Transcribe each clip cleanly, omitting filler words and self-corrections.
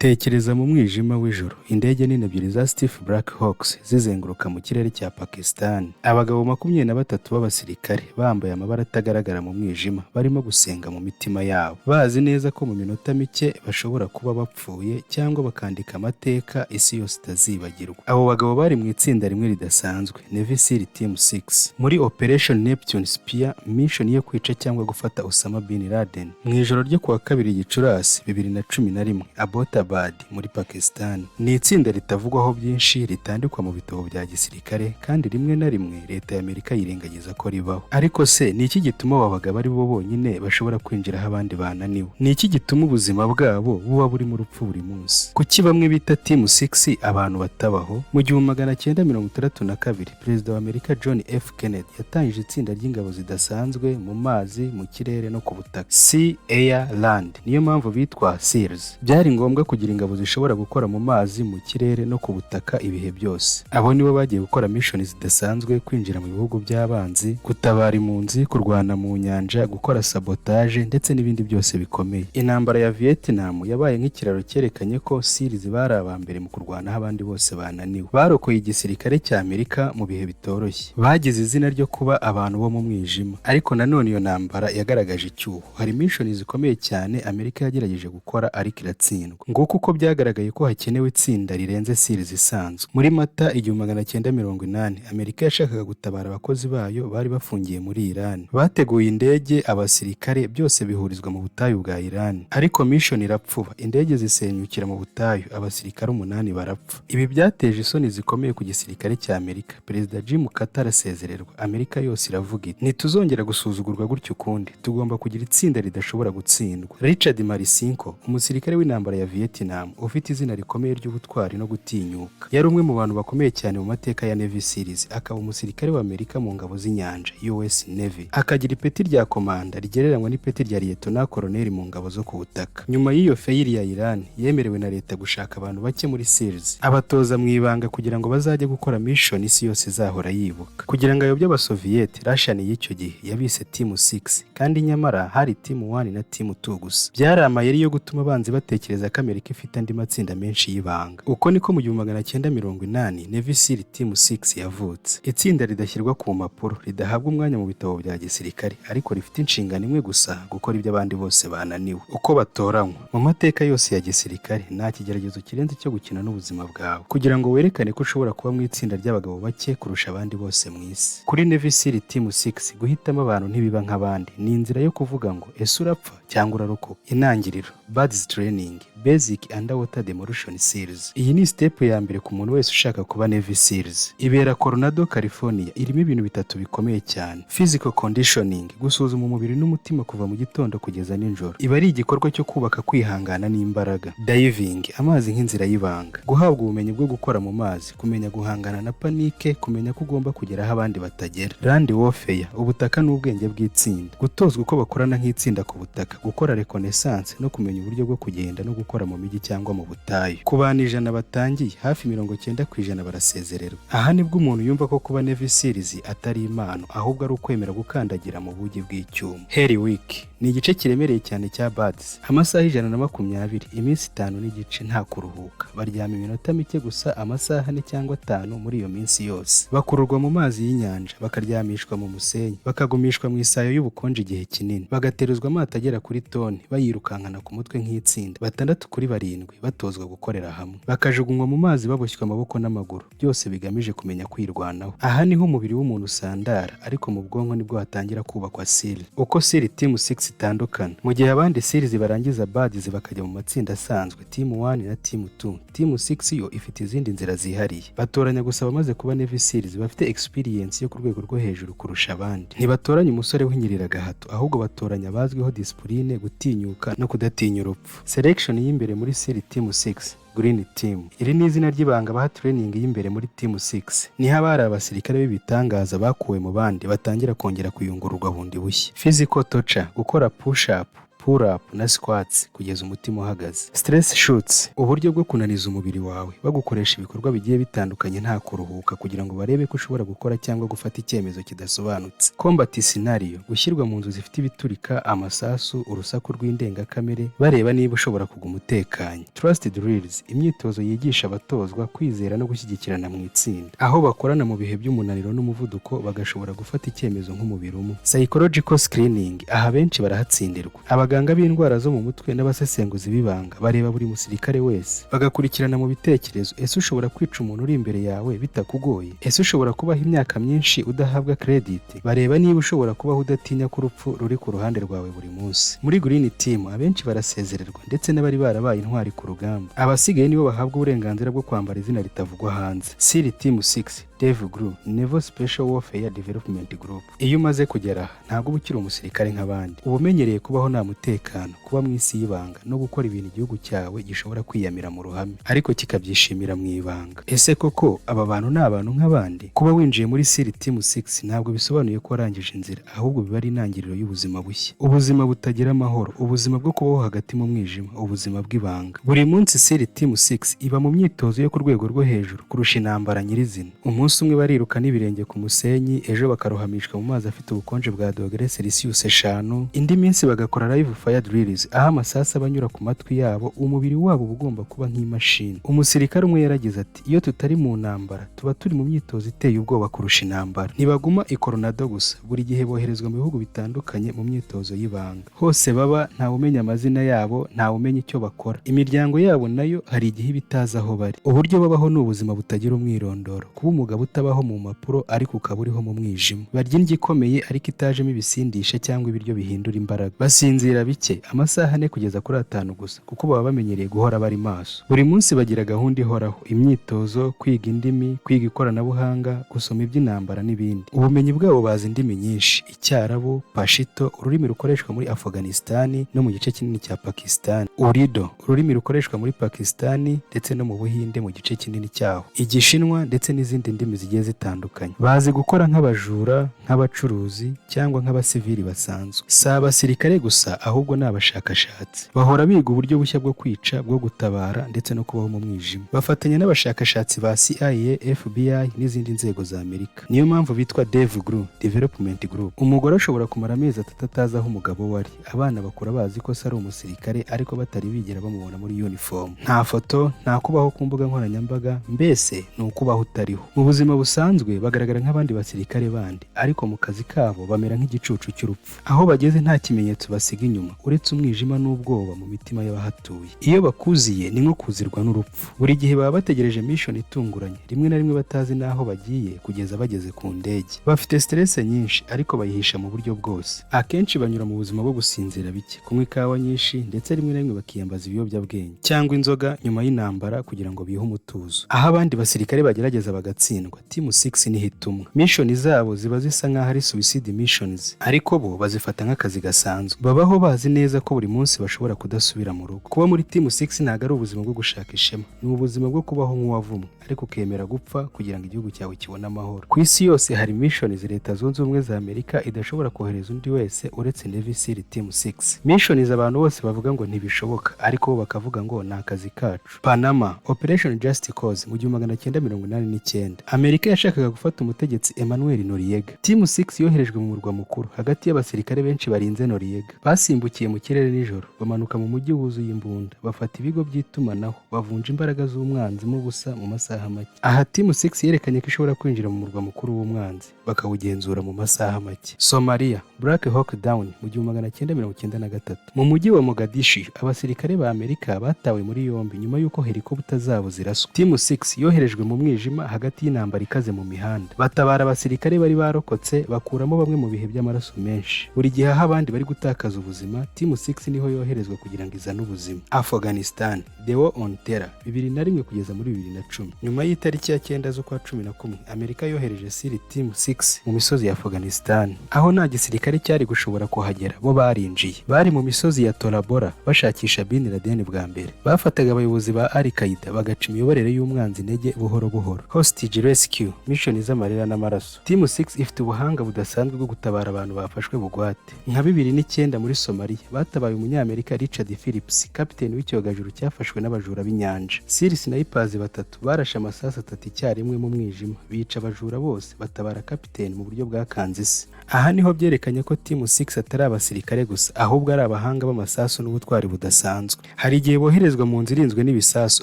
Tekereza mu mwijima w'ijoro, indege nini ebyiri za Stephen Black Hawks zizenguruka mu kirere cya Pakistan. Abagabo 23 b'abasirikare bambaye amabara atagaragara mu mwijima barimo gusenga mu mitima yabo, bazi neza ko mu minota mike bashobora kuba bapfuye cyangwa bakandika amateka isi yose itazibagirwa. Abo bagabo bari mu itsinda rimwe ridasanzwe, Navy SEAL Team 6, muri Operation Neptune Spear, mission yo kwica cyangwa gufata Osama Bin Laden. Mu ijoro ryo kuwa 2 Gicurasi 2011, Abbottabad muri Pakistan. Ni itsinda ritavugwaho byinshi, ritandikwa mu bitabo bya gisirikare, kandi rimwe na rimwe leta ya Amerika yirengagiza ko ribaho. Ariko se ni iki gituma abo bagabo ari bo bonyine bashobora kwinjira aho abandi bananiwe? Ni iki gituma ubuzima bwabo buba burimo urupfu buri munsi? Kuki bamwe bita Team 6 abantu batabaho? Mu 1962, Perezida wa Amerika John F. Kennedy yatangije itsinda ry'ingabo zidasanzwe mu mazi, mu kirere no ku butaka, Sea, Air, Land. Niyo mpamvu bitwa SEALs. Byari ngombwa kugira ingabo zishobora gukora mu mazi, mu kirere no ku butaka ibihe byose. Abo nibo bagiye gukora mission zidasanzwe: kwinjira mu bihugu by'abanzi, gutabara impunzi, kurwana mu nyanja, gukora sabotage ndetse n'ibindi byose bikomeye. Intambara ya Vietnam yabaye nk'ikiraro cyerekanye ko SEALs bari aba mbere mu kurwana aho abandi bose bananiwe. Barokoye igisirikare cya Amerika mu bihe bitoroshye, bagize izina ryo kuba abantu bo mu mwijima. Ariko nanone iyo ntambara yagaragaje icyuho. Hari mission zikomeye cyane Amerika yagerageje gukora ariko iratsindwa. Nguko uko byagaragaye ko hakenewe itsinda rirenze SEALs isanzwe. Muri Mata 1980, Amerika yashakaga gutabara abakozi bayo bari bafungiye muri Iran. Bateguye indege, abasirikare, byose bihurizwa mu butayu bwa Iran, ariko mission irapfuba, indege zisenyukira mu butayu, abasirikare umunani barapfa. Ibi byateje isoni zikomeye ku gisirikare cya Amerika. Perezida Jim Carter arasezererwa. Amerika yose iravuga iti: "Ntituzongera gusuzugurwa gutyo ukundi, tugomba kugira itsinda ridashobora gutsindwa." Richard Marcinko, umusirikare w'intambara ya Vietnam ufite izina rikomeye ry'ubutwari no gutinyuka, yari umwe mu bantu bakomeye cyane mu mateka ya Navy SEALs, akaba umusirikare wa Amerika mu ngabo z'inyanja, US Navy, akagira ipeti rya komanda rigereranywa n'ipeti rya Lieutenant Colonel mu ngabo zo ku butaka. Nyuma y'iyo failure ya Iran, yemerewe na leta gushaka abantu bake muri SEALs, abatoza mu ibanga kugira ngo bazajye gukora mission isi yose izahora yibuka. Kugira ngo ayobye Abasoviyeti, Russian y'icyo gihe, yabise Team 6, kandi nyamara hari Team 1 na Team 2 gusa. Byari amayeri yo gutuma abanzi batekereza ko Amerika ifite andi matsinda menshi y'ibanga. Uko niko mu 1980 Navy SEAL Team 6 yavutse, itsinda ridashyirwa ku mpapuro, ridahabwa umwanya mu bitabo bya gisirikare, ariko rifite inshingano imwe gusa: gukora ibyo abandi bose bananiwe. Uko batoranywa: mu mateka yose ya gisirikare, nta kigeragezo kirenze icyo gukina n'ubuzima bwawe kugira ngo werekane ko ushobora kuba mu itsinda ry'abagabo bake kurusha abandi bose mu isi. Kuri Navy SEAL Team 6, guhitamo abantu ntibiba nk'abandi, ni inzira yo kuvuga ngo: "Ese urapfa cyangwa urarokoka?" Intangiriro: BUD/S Training, Basic Underwater Demolition SEALs. Iyi ni step ya mbere ku muntu wese ushaka kuba Navy SEALs. Ibera Coronado, California. Irimo ibintu bitatu bikomeye cyane: physical conditioning, gusuzuma umubiri n'umutima kuva mu gitondo kugeza nijoro, iba ari igikorwa cyo kubaka kwihangana n'imbaraga. Diving, amazi nk'inzira y'ibanga, guhabwa ubumenyi bwo gukora mu mazi, kumenya guhangana na panic, kumenya ko ugomba kugera aho abandi batagera. Land warfare, ubutaka n'ubwenge bw'itsinda, gutozwa uko bakorana nk'itsinda ku butaka, gukora reconnaissance no kumenya uburyo bwo kugenda no gukora mu mijyi cyangwa mu butayu. Ku bantu 100 batangiye, hafi 90% barasezererwa. Aha nibwo umuntu yumva ko kuba Navy SEALs atari impano, ahubwo ari ukwemera gukandagira mu bugi bw'icyuma. Hell Week ni igice kiremereye cyane cya BUD/S, amasaha 120, iminsi 5 n'igice nta kuruhuka. Baryama iminota mike gusa, amasaha 4 cyangwa 5 muri iyo minsi yose. Bakururwa mu mazi y'inyanja, bakaryamishwa mu musenyi, bakagumishwa mu isayo y'ubukonje igihe kinini, bagateruzwa amato agera kuri toni bayirukankana ku mutwe nk'itsinda, batandatu kuri barindwi batozwa gukorera hamwe, bakajugunywa mu mazi baboshywe amaboko n'amaguru, byose bigamije kumenya kwirwanaho. Aha niho umubiri w'umuntu usandara, ariko mu bwonko nibwo hatangira kubakwa SEAL. Uko SEAL Team 6 itandukana: mu gihe abandi SEALs barangiza BUD/S bakajya mu matsinda asanzwe, Team 1 na Team 2, Team 6 yo ifite izindi nzira zihariye. Batoranya gusa abamaze kuba Navy SEALs bafite experience yo ku rwego rwo hejuru kurusha abandi. Ntibatoranya umusore w'inyirira-gahato, ahubwo batoranya abazwiho discipline, gutinyuka no kudatinya urupfu. Selection y'imbere muri SEAL Team 6: Green Team. Iri ni izina ry'ibanga baha training y'imbere muri Team 6. Niho abari abasirikare b'ibitangaza bakuwe mu bandi batangira kongera kuyungururwa bundi bushya. Physical torture, gukora push up, pull up na squats kugeza umutima uhagaze. Stress shoots, uburyo bwo kunaniza umubiri wawe bagukoresha ibikorwa bigiye bitandukanye nta kuruhuka, kugira ngo barebe ko ushobora gukora cyangwa gufata icyemezo kidasobanutse. Combat scenario, gushyirwa mu nzu zifite ibiturika, amasasu, urusaku rw'indengakamere, bareba niba ushobora kuguma utekanye. Trust drills, imyitozo yigisha abatozwa kwizera no gushyigikirana mu itsinda, aho bakorana mu bihe by'umunaniro n'umuvuduko, bagashobora gufata icyemezo nk'umubiri umwe. Psychological screening, aha benshi barahatsindirwa. Abaganga b'indwara zo mu mutwe n'abasesenguzi b'ibanga bareba buri musirikare wese, bagakurikirana mu bitekerezo: ese ushobora kwica umuntu uri imbere yawe bitakugoye? Ese ushobora kubaho imyaka myinshi udahabwa credit? Bareba niba ushobora kubaho udatinya ko urupfu ruri ku ruhande rwawe buri munsi. Muri Green Team abenshi barasezererwa, ndetse n'abari barabaye intwari ku rugamba. Abasigaye nibo bahabwa uburenganzira bwo kwambara izina ritavugwa hanze: SEAL Team 6, DevGru, Naval Special Warfare Development Group. Iyo umaze kugera aha, ntabwo uba ukiri umusirikare nk'abandi. Uba umenyereye kubaho nta mutekano, kuba mu isi y'ibanga no gukora ibintu igihugu cyawe gishobora kwiyamira mu ruhame, ariko kikabyishimira mu ibanga. Ese koko aba bantu ni abantu nk'abandi? Kuba winjiye muri SEAL Team 6 ntabwo bisobanuye ko warangije inzira, ahubwo biba ari intangiriro y'ubuzima bushya, ubuzima butagira amahoro, ubuzima bwo kubaho hagati mu mwijima, ubuzima bw'ibanga. Buri munsi SEAL Team 6 iba mu myitozo yo ku rwego rwo hejuru kurusha intambara nyirizina. Umunsi umwe bariruka n'ibirenge ku musenyi, ejo bakarohamishwa mu mazi afite ubukonje bwa dogere Celsius 5, indi minsi bagakora live fire drills, aho amasasu aba anyura ku matwi yabo. Umubiri wabo uba ugomba kuba nk'imashini. Umusirikare umwe yaragize ati: "Iyo tutari mu ntambara, tuba turi mu myitozo iteye ubwoba kurusha intambara." Ntibaguma i Coronado gusa. Buri gihe boherezwa mu bihugu bitandukanye mu myitozo y'ibanga. Hose baba ntawe umenya amazina yabo, ntawe umenya icyo bakora. Imiryango yabo nayo hari igihe iba itazi aho bari. Uburyo babaho ni ubuzima butagira umwirondoro, kuba umugabo utabaho mu mpapuro ariko ukaba uriho mu mwijima. Barya indyo ikomeye ariko itajemo ibisindisha cyangwa ibiryo bihindura imbaraga. Basinzira bike, amasaha 4 kugeza kuri 5 gusa, kuko baba bamenyereye guhora bari maso. Buri munsi bagira gahunda ihoraho: imyitozo, kwiga indimi, kwiga ikoranabuhanga, gusoma iby'intambara n'ibindi. Ubumenyi bwabo: bazi indimi nyinshi: Icyarabu, Pashto, ururimi rukoreshwa muri Afghanistan no mu gice kinini cya Pakistan, Urdu, ururimi rukoreshwa muri Pakistan ndetse no mu Buhinde mu gice kinini cyaho, Igishinwa ndetse n'izindi ndimi zigiye zitandukanye. Bazi gukora nk'abajura, nk'abacuruzi cyangwa nk'abasivili basanzwe. Si abasirikare gusa, ahubwo ni abashakashatsi. Bahora biga uburyo bushya bwo kwica, bwo gutabara ndetse no kubaho mu mwijima. Bafatanya n'abashakashatsi ba CIA, FBI n'izindi nzego za Amerika. Niyo mpamvu bitwa DevGru, Development Group. Umugore ashobora kumara amezi 3 atazi aho umugabo we ari. Abana bakura bazi ko se ari umusirikare, ariko batari bigera bamubona muri uniform. Nta foto, nta kubaho ku mbuga nkoranyambaga, mbese ni ukubaho utariho. Mu buzima busanzwe bagaragara nk'abandi basirikare bandi, ariko mu kazi kabo bamera nk'igicucu cy'urupfu. Aho bageze nta kimenyetso basiga inyuma uretse umwijima n'ubwoba mu mitima y'abahatuye. Iyo bakuziye ni nko kuzirwa n'urupfu. Buri gihe baba bategereje mission itunguranye, rimwe na rimwe batazi n'aho bagiye kugeza bageze ku ndege. Bafite stress nyinshi, ariko bayihisha mu buryo bwose. Akenshi banyura mu buzima bwo gusinzira bike, kunywa ikawa nyinshi, ndetse rimwe na rimwe bakiyambaza ibiyobyabwenge cyangwa inzoga nyuma y'intambara kugira ngo bihe umutuzo. Aho abandi basirikare bagerageza bagatsindwa, Team 6 niho itumwa. Mission zabo ziba zisa nk'aho ari suicide missions, ariko bo bazifata nk'akazi gasanzwe. Babaho bazi neza ko buri munsi bashobora kudasubira mu rugo. Kuba muri Team 6 ntabwo ari ubuzima bwo gushaka ishema, ni ubuzima bwo kubaho nk'uwavumwe, ariko ukemera gupfa kugira ngo igihugu cyawe kibone amahoro. Ku isi yose hari missions Leta Zunze Ubumwe za Amerika idashobora kohereza undi wese uretse Navy SEAL Team 6. Missions abantu bose bavuga ngo ntibishoboka, ariko bo bakavuga ngo ni akazi kacu. Panama, Operation Just Cause, mu 1989, Amerika yashakaga gufata umutegetsi Emmanuel Noriega. Team 6 yoherejwe mu murwa mukuru hagati y'abasirikare benshi barinze Noriega. Basimbukiye mu kirere nijoro, bamanuka mu mujyi wuzuye imbunda, bafata ibigo by'itumanaho, bavunja imbaraga z'umwanzi mu busa mu masaha make. Aha Team 6 yerekanye ko ishobora kwinjira mu murwa mukuru w'umwanzi, bakawugenzura mu masaha make. Somalia, Black Hawk Down, mu 1993, mu mujyi wa Mogadishu, abasirikare ba Amerika batawe muri yombi nyuma y'uko helicopter zabo ziraswa. Team 6 yoherejwe mu mwijima hagati y'intambara ikaze mu mihanda, batabara abasirikare bari barokotse, bakuramo bamwe mu bihe by'amaraso menshi. Buri gihe aho abandi bari gutakaza ubuzima, Team 6 niho yoherezwa kugira ngo izane ubuzima. Afghanistan, The War on Terror, 2001 kugeza muri 2010. Nyuma y'itariki ya 9 z'ukwa 11, Amerika yohereje SEAL Team 6 mu misozi ya Afghanistan, aho nta gisirikare cyari gushobora kuhagera. Bo barinjiye. Bari mu misozi ya Tora Bora bashakisha Bin Laden. Bwa mbere bafataga abayobozi ba Al Qaeda, bagaca imiyoborere y'umwanzi intege buhoro buhoro. Hostage. Rescue, mission z'amarira n'amaraso. Team 6 ifite ubuhanga budasanzwe bwo gutabara abantu bafashwe bugwate. Nka 2009 muri Somalia, batabaye Umunyamerika Richard Phillips, kapiteni w'icyogajuru cyafashwe n'abajura b'inyanja. SEAL snipers batatu barashe amasasu atatu icyarimwe mu mwijima, bica abajura bose, batabara kapiteni mu buryo bwakanze isi. Aha niho byerekanye ko Team 6 atari abasirikare gusa, ahubwo ari abahanga b'amasasu n'ubutwari budasanzwe. Hari igihe boherezwa mu nzu irinzwe n'ibisasu,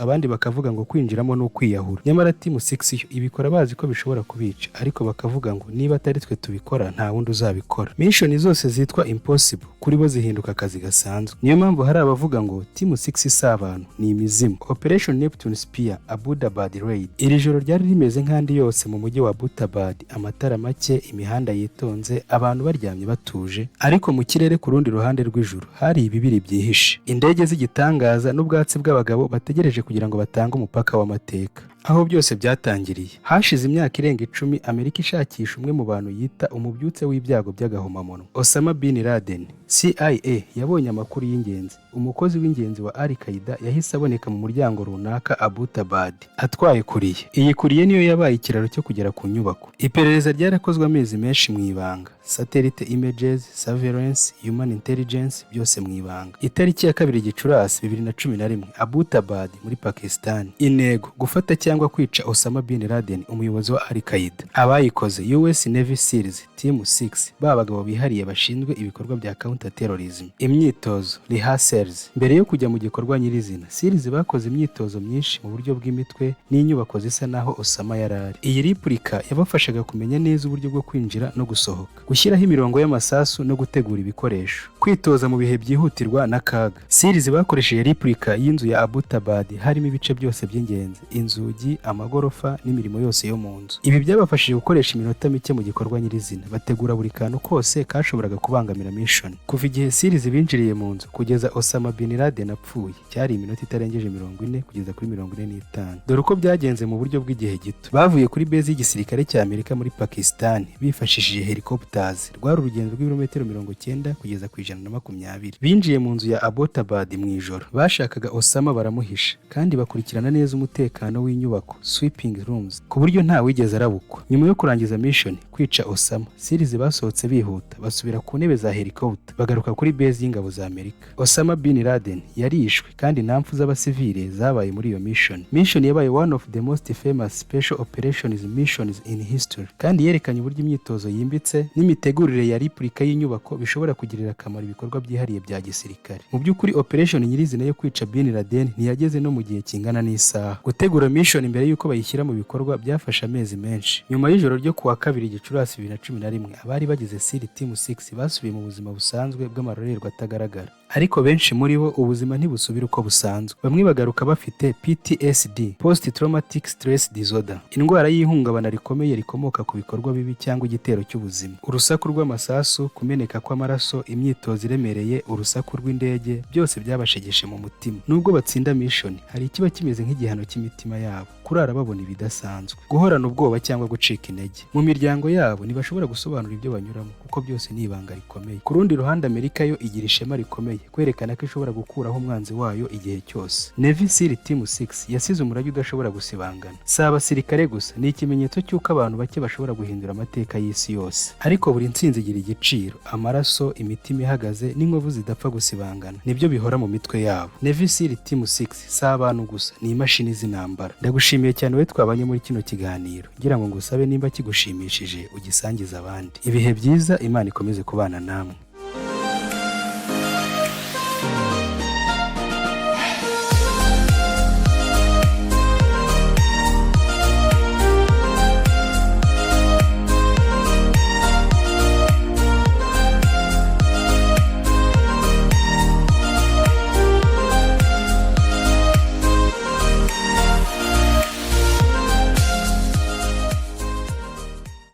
abandi bakavuga ngo kwinjiramo ni ukwiyahura. Nyamara Team 6 yo ibikora bazi ko bishobora kubica, ariko bakavuga ngo niba atari twe tubikora, nta wundi uzabikora. Mission zose zitwa impossible kuri bo zihinduka akazi gasanzwe. Niyo mpamvu hari abavuga ngo Team 6 si abantu, ni imizimu. Operation Neptune Spear, Abbottabad Raid. Iri joro ryari rimeze nk'andi yose mu mujyi wa Abbottabad: amatara make, imihanda yitonze, abantu baryamye batuje. Ariko mu kirere ku rundi ruhande rw'ijuru hari ibibiri byihishe, indege z'igitangaza n'ubwatsi bw'abagabo bategereje kugira ngo batange umupaka w'amateka. Aho byose byatangiriye, hashize imyaka irenga 10 Amerika ishakisha umwe mu bantu yita umubyutse w'ibyago by'agahomamunwa, Osama bin Laden. CIA yabonye amakuru y'ingenzi: umukozi w'ingenzi wa Al Qaeda yahise aboneka mu muryango runaka Abbottabad, atwaye courier. Iyi courier niyo yabaye ikiraro cyo kugera ku nyubako. Iperereza ryarakozwe amezi menshi mu ibanga: satellite images, surveillance, human intelligence, byose mu ibanga. Itariki ya 2 Gicurasi 2011, Abbottabad muri Pakistan. Intego: gufata cyangwa kwica Osama bin Laden, umuyobozi wa Al Qaeda. Abayikoze: US Navy SEALs Team 6, ba bagabo bihariye bashinzwe ibikorwa bya counter terrorism. Imyitozo, rehearsals. Mbere yo kujya mu gikorwa nyirizina, SEALs bakoze imyitozo myinshi mu buryo bw'imitwe n'inyubako zisa naho Osama yari ari. Iyi replica yabafashaga kumenya neza uburyo bwo kwinjira no gusohoka, gushyiraho imirongo y'amasasu no gutegura ibikoresho, kwitoza mu bihe byihutirwa n'akaga. SEALs bakoresheje replica y'inzu ya Abbottabad, harimo ibice byose by'ingenzi: inzugi, amagorofa n'imirimo yose yo mu nzu. Ibi byabafashije gukoresha iminota mike mu gikorwa nyirizina, bategura buri kantu kose kashoboraga kubangamira mission. Kuva igihe SEALs binjiriye mu nzu kugeza Osama bin Laden apfuye cyari iminota itarengeje 40 kugeza kuri 45. Dore uko byagenze mu buryo bw'igihe gito: bavuye kuri base y'igisirikare cya Amerika muri Pakistan bifashishije helicopters. Rwari urugendo rw'ibirometero 90 kugeza ku 120. Binjiye mu nzu ya Abbottabad mu ijoro, bashakaga Osama, baramuhisha, kandi bakurikirana neza umutekano w'inyubako, sweeping rooms, ku buryo nta wigeze arabukwa. Nyuma yo kurangiza mission, kwica Osama, SEALs basohotse bihuta, basubira ku ntebe za helicopter, bagaruka kuri base y'ingabo za Amerika. Osama bin Laden yarishwe, kandi nta mpfu z'abasivile zabaye muri iyo mission. Mission yabaye one of the most famous special operations missions in history, kandi yerekanye uburyo imyitozo yimbitse n'imitegurire ya replica y'inyubako bishobora kugirira akamaro ibikorwa byihariye bya gisirikare. Mu by'ukuri, operation nyirizina yo kwica bin Laden ntiyageze no mu gihe kingana n'isaha. Gutegura mission mbere y'uko bayishyira mu bikorwa byafashe amezi menshi. Nyuma y'ijoro ryo kuwa 2 Gicurasi 2011, abari bagize SEAL Team 6 basubiye mu buzima busanzwe bw'amarorerwa atagaragara, ariko benshi muri bo ubuzima ntibusubira uko busanzwe. Bamwe bagaruka bafite PTSD, post traumatic stress disorder, indwara y'ihungabana rikomeye rikomoka ku bikorwa bibi cyangwa igitero cy'ubuzima. Urusaku rw'amasasu, kumeneka kw'amaraso, imyitozo iremereye, urusaku rw'indege, byose byabashegeshe mu mutima. Nubwo batsinda mission, hari ikiba kimeze nk'igihano cy'imitima yabo: kurara babona ibidasanzwe, guhorana ubwoba cyangwa gucika intege. Mu miryango yabo ntibashobora gusobanura ibyo banyuramo, kuko byose ni ibanga rikomeye. Ku rundi ruhande, Amerika yo igira ishema rikomeye kwerekana ko ishobora gukuraho umwanzi wayo igihe cyose. Navy SEAL Team 6 yasize umurage udashobora gusibangana. Si abasirikare gusa, ni ikimenyetso cy'uko abantu bake bashobora guhindura amateka y'isi yose. Ariko buri ntsinzi igira igiciro: amaraso, imitima ihagaze n'inkovu zidapfa gusibangana, nibyo bihora mu mitwe yabo. Navy SEAL Team 6 si abantu gusa, ni imashini z'intambara. Ndagushimiye cyane wowe twabanye muri kino kiganiro. Ngira ngo ngusabe, nimba kigushimishije, ugisangize abandi. Ibihe byiza, Imana ikomeze kubana namwe.